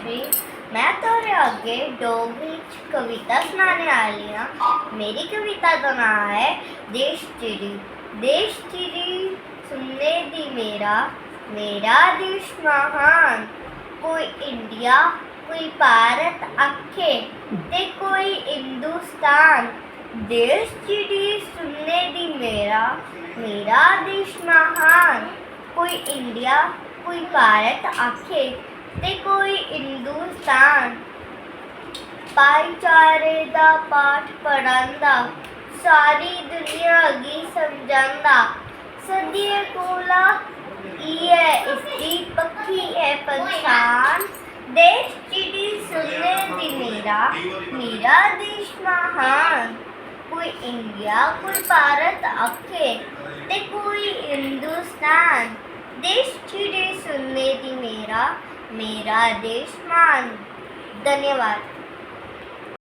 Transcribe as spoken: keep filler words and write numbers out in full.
में थुआढ़े अग्गें डोगरी च कविता सनाने आह्ली आं। मेरी कविता दा नांऽ ऐ देश चिड़ी। देश चिड़ी सुनने दी मेरा, मेरा देश महान। कोई इंडिया, कोई भारत आखे ते कोई हिंदुस्तान। देश चिड़ी सुनने दी मेरा, मेरा देश महान। कोई इंडिया, कोई भारत आखे ते कोई हिंदुस्तान। भाईचारे दा पाठ पढ़ांदा, सारी दुनिया गी समझांदा। सदियें कोला इ'यै इसदी पक्की ऐ पंछान। देश चिड़ी सुनने दी मेरा, मेरा देश महान। कोई इंडिया, कोई भारत आखे ते कोई हिंदुस्तान। देश चिड़ी सुनने दी मेरा, मेरा देश महान। धन्यवाद।